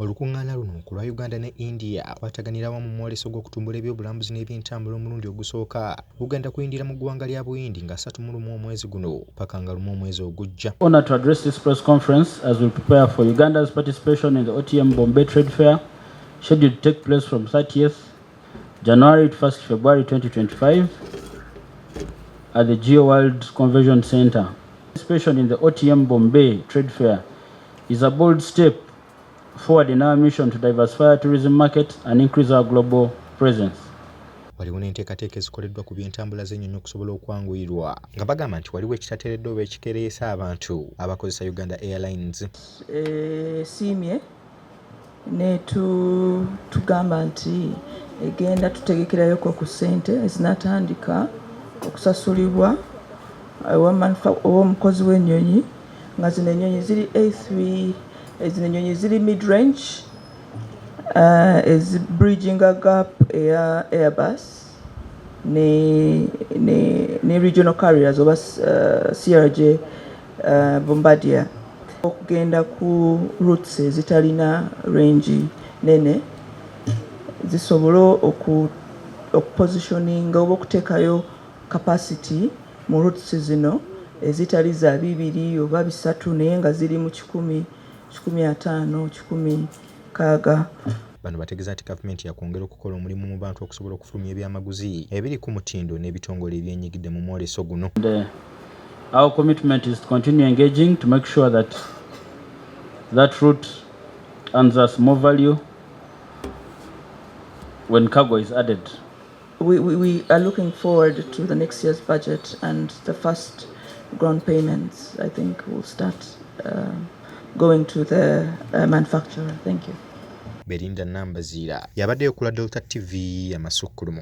Olukuŋŋaana luno ku lwa Uganda ne India kwataganira wamu mu mwoleso gw'okutumbula ebyobulambuzi n'ebyentambula omulundi ogusooka gugenda kuyindira mu ggwanga lya Buyindi nga 31 omwezi guno paka nga 1 omwezi ogujja. Honored to address this press conference as we prepare for Uganda's participation in the OTM Bombay Trade Fair, scheduled to take place from 30th January to 1st February 2025 at the Geo World Convention Center. Participation in the OTM Bombay Trade Fair is a bold step forward in our mission to diversify our tourism market and increase our global presence. Waliwo n'enteekateeka ezikoleddwa ku by'entambula z'ennyonyi okusobola okwanguyirwa nga bagamba nti waliwo ekitateereddwa oba ekikereesa abantu abakozesa Uganda Airlines. Esiimye netugamba nti egenda tutegekerayoko ku ssente ezinatandika okusasulibwa owomukozi w'ennyonyi, nga zino ennyonyi ziri A3, zino ennyonyi ziri mid range, ezi bridginga gap eya Airbus ne regional carriers oba CRJ, Bombardier, okugenda ku routes ezitalina range nene, zisobole okupositioninga oba okuteekayo capacity mu routes zino ezitali za 2 oba 3, naye nga ziri mu 100, 150, 160. Bano bategeeza nti gavumenti yakwongera okukola omulimu mu bantu okusobola okufulumya ebyamaguzi ebiri ku mutindo n'ebitongole ebyenyigidde mu mwoleso guno. And our commitment is to continue engaging to make sure that that route earns us more value when cargo is added. We are looking forward to the next year's budget and the first ground payments, I think, will start going to the manufacturer. Thank you. Belinda Nambaziira yabaddeyo ku lwa Delta TV amasukkulumu.